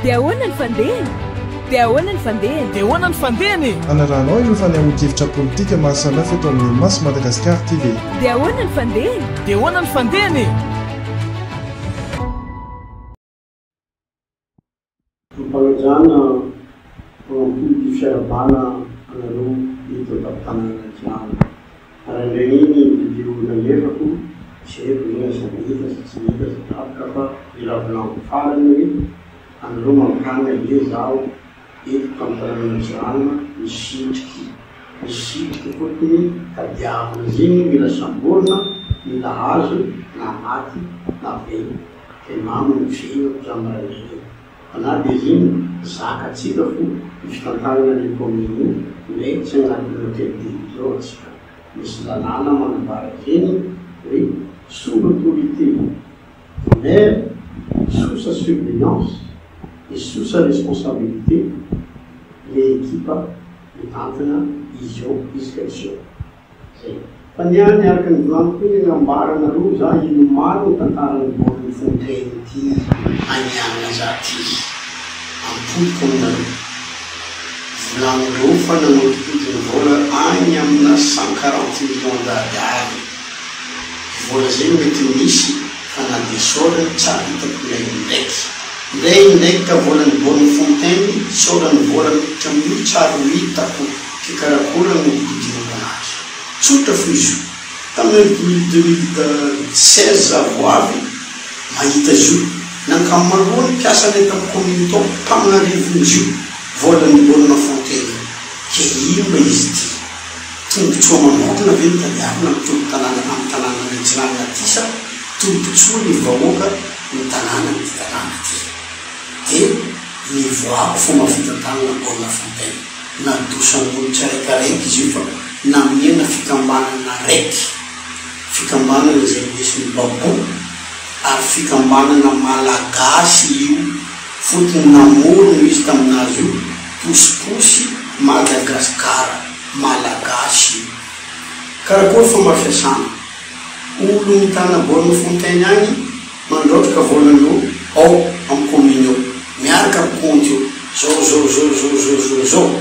Dia ahoana ny fandehany? Dia ahoana ny fandehany? Dia ahoana ny fandehany e? Hanarahanao ireo fanehoan-kevitra politika maro samihafa eto amin'ny Maso Madagascar TV. Dia ahoana ny fandehany? Dia ahoana ny fandehany e? Fampanajana mampody fiarahabana anareo eto an-tampon-tanàna Antsiranana. Maraindraina iny ny video nalefako, tsy haiko ve na samy hita sa tsy hita sa tapaka fa ny raha volaniko farany hoe anareo manontany anie zaho eto tampon-tanànan'Antsiranana misitriky misitriky fotony tadiavina zegny mila samborina mila azo na maty na velona de mamo ny fiainako za maraindraina iny. Fa na dia zegny zakantsika fo io fitantanana ny commune io mais tsy agnatin'ny hôtel de ville ao antsika. Misy lalàna manambara zegny hoe sous l'autorité du maire, sous sa surveillance et sous sa responsabilité le ekipa mitantana izy ao izy ka tsy ao. Zay. Fa ny ahy araka ny volaniko iny nambaranareo za ino marina ny tantaran'ny borne fontaine ty anianina za ty ampodiko aminareo volaninreo fa nanodikodiny vola agny amina 140 millions d'ariary vola zegny mety misy fa na de sôrany tsa hitako ndray indraiky ndray indraiky ka volan'ny borne fontaine sôrany vola miditra amin'io tsary ho hitako Ke karakory no hodikodinana anazy? Tsotra fo izy io. Tamin'ny 2016 za vao avy mahita izy io. Nankamaroany mpiasanay tamin'ny commune tao mpagnarivon'izy io volan'ny borne fontaine io. Ke ino ma izy ity? Tombotsoa manokana ve no tadiavina amin'ny tompon-tanàna amin'ny tanànan'Antsiranana aty sa tombotsoa ny vahoaka ny tanànan'ity tanàna ity? Dia nivoahako fomba fitantanana borne fontaine. Nadosan'olo tsiraikaraiky izy io fa namena fikambanana raiky, fikambanana izay indesin'i Babou ary fikambanana malagasy io, fotony namorona izy taminazy io posiposy Madagascar malagasy io. Karakory fomba fiasana? Olo mitana borne fontaine agny Mandraotra ka volan'ireo ao am commune ao miaraka am compte io zao zao zao zao zao zao zao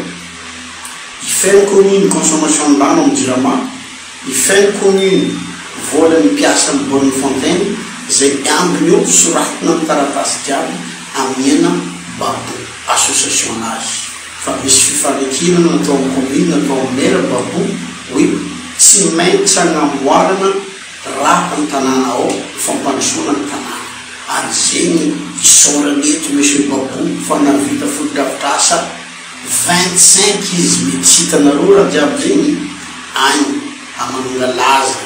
i fin commune consommation ny rano am jirama i fin commune volan'ny mpiasa am borne fontaine zay ambiny eo soratina am taratasy jiaby amiana babo association nazy fa misy fifanekena natao am commune natao am maire babo hoe tsy maintsy agnamboarana Rap ny tanàna ao ho fampandrosoana ny tanàna ary zegny isaorana eto Monsieur Babou fa nahavita fotodrafitrasa 25 izy mety tsy hitanareo raha jiaby zegny agny a Manongalaza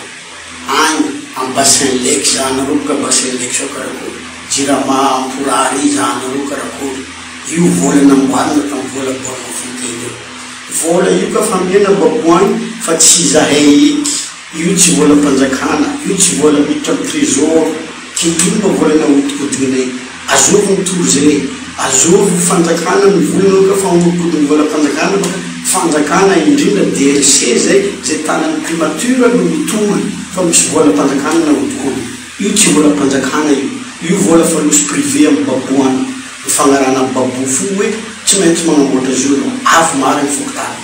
agny am bassin lex zahanareo boka bassin lex ao karakory jirama amporary zahanareo karakory io vola namboarina tam vola borne fontaine io vola io ka famena Babou agny fa tsy zahay eky. Io tsy volam-panjakana, io tsy vola miditra amin'ny trésor, ke ino mba vola nahodinkodinay? Azovy mitory zay e! Azovy fanjakana mivolagna ka fa ahodinkodiny volam-panjakana fa fanjakana indrindra DLC zay zay tanan'ny primature no mitory fa misy volam-panjakana nahodinkodiny. Io tsy volam-panjakana io, io vola falosy privé amin'ny baboana, nifagnarahana amin'ny babou fo hoe tsy maintsy magnamboatra azy io anao, avy marigny fokontany.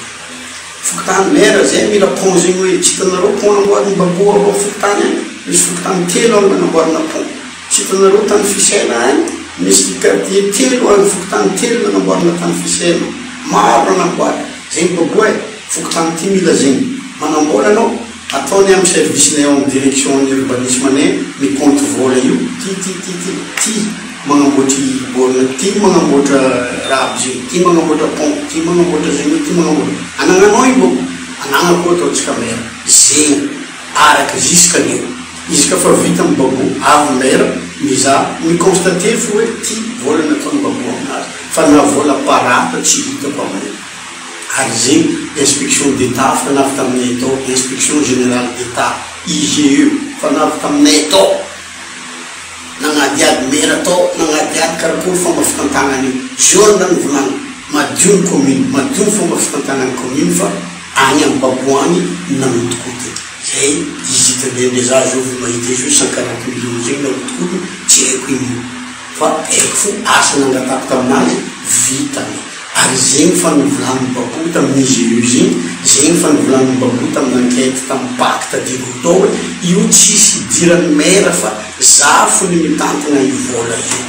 Fokontany maire zay mila pont zegny hoe tsy hitanareo pont namboarin'i Baboa ao fokontany agny misy fokontany telo agny nanamboarana pont tsy hitanareo tany Fisena agny misy quartier telo agny fokontany telo nanamboarana tany Fisena maro nanamboary zegny Baboa e fokontany ty mila zegny manambola anao ataony am service nay ao am direction ny urbanisme nay mi compte vola io ty ty ty ty ty magnamboatry borne ty magnamboatra raha aby zegny ty magnamboatra pont ty magnamboatra zegny ty magnamboatra anagnanao io bôko anagnako ataontsika maire zegny araka jusque anio izy ka fa vita am babou avy maire mizaha mi constate fo hoe ty vola nataony babou aminazy fa na vola parata tsy hitako amin'io ary zegny inspection d'etat fa navy taminay tao inspection générale d'etat IGE fa navy taminay tao Nagnadihady maire tao, nagnadihady karakory fomba fitantagnana io. Jaune ny vilagny, madio ny commune, madio ny fomba fitantagnany commune fa agny am babo agny no nanodikodigny. Zay izy hita ndrendre za zao vo mahita izy io 140 millions zegny nahodikodigny tsy haiko ino io. Fa haiko fo asa nangatahako taminazy vitany. Ary zegny fa novolanin'i Babou tamin'ny IGE zegny, zegny fa novolanin'i Babou tamin'ny enquête tamin'ny pacte Diego tao hoe io tsisy idiran'ny maire fa za fo ny mitantagna io vola io.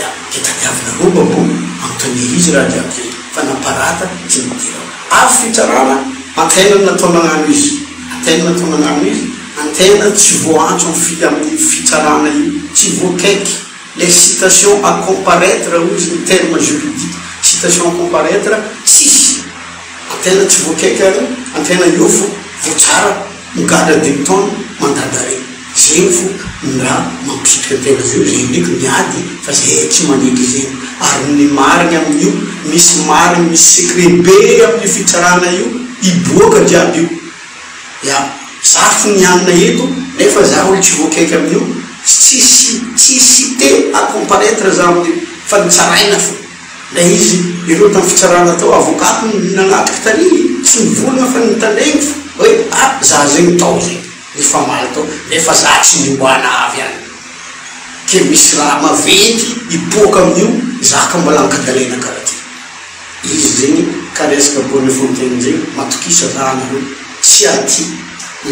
Ya, de tadiavinareo Babou, anontania izy raha jiaby zegny fa naparata tsy nidirako. Avy fitsarana, antena natao nagnano izy, antena natao nagnano izy, antena tsy voaantso amin'ny fitsarana io, tsy voakaiky. Les citations à comparaitre hoy izy ny terme juridique, citation à comparaitre tsisy, antena tsy voakaiky ary antena eo fo voatsara migadra dimy taona mandat d'arrêt, zegny fo ny raha mampisitrika antena zeo, zegny ndreky miady fa zay tsy maneky zegny, ary ny marigny amin'io misy marigny misy secret be amin'io fitsarana io hiboaka jiaby io. Ya, za fo nianina eto nefa za olo tsy voakaiky amin'io, tsisy tsy cité à comparaitre za amin'io fa nitsaraina fo lay izy, ireo tam fitsarana tao avocat ko nanatriky tary tsy nivolagna fa nitandregny fo hoe ah za zegny tao zegny nifamaly tao nefa za tsy niomana avy any ke misy raha maventy hipoaka amin'io za ka mbola ankadalaina karaha ty. Izy zegny ka resaka bonne fontaine zegny matokisa za anareo tsy aty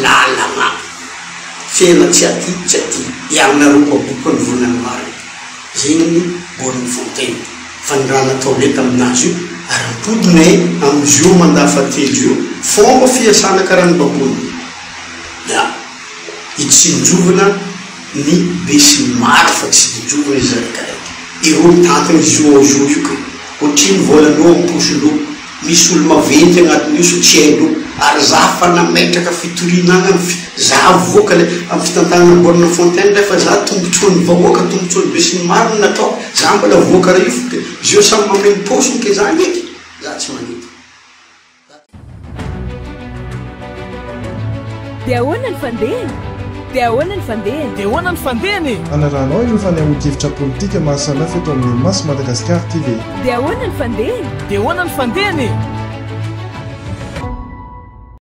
lalagna tena tsy aty tsy aty ianareo maboka ny volana marina zegny ny bonne fontaine fa ny raha nataonay taminazy io ary ampodinay amizio mandat fahatelo io fomba fiasana karaha ny babony da itsinjovana ny be sy ny maro fa tsy tsinjovana izy raikaraiky ireo mitantana izy io au jour io ka. Otrino volanao am posinao, misy olo maventy agnatin'io so tsy hainao, ary za fa nametraka fitoriana agny am fi, za avoaka le am fitantanana borne fontaine le fa za tombotsoan'ny vahoaka tombotsoan'ny besinimaro no nataoko, za mbola avoaka ra io fo ke zeo samy mameno paosiny ke za ngeky za tsy manety. Dia ahoana ny fandehany? Dia ahoana ny fandehany? Dia ahoana ny fandehany e? Hanarahanao ireo fanehoan-kevitra politika maro samihafa eto amin'ny Maso Madagascar TV. Dia ahoana ny fandehany? Dia ahoana ny fandehany e?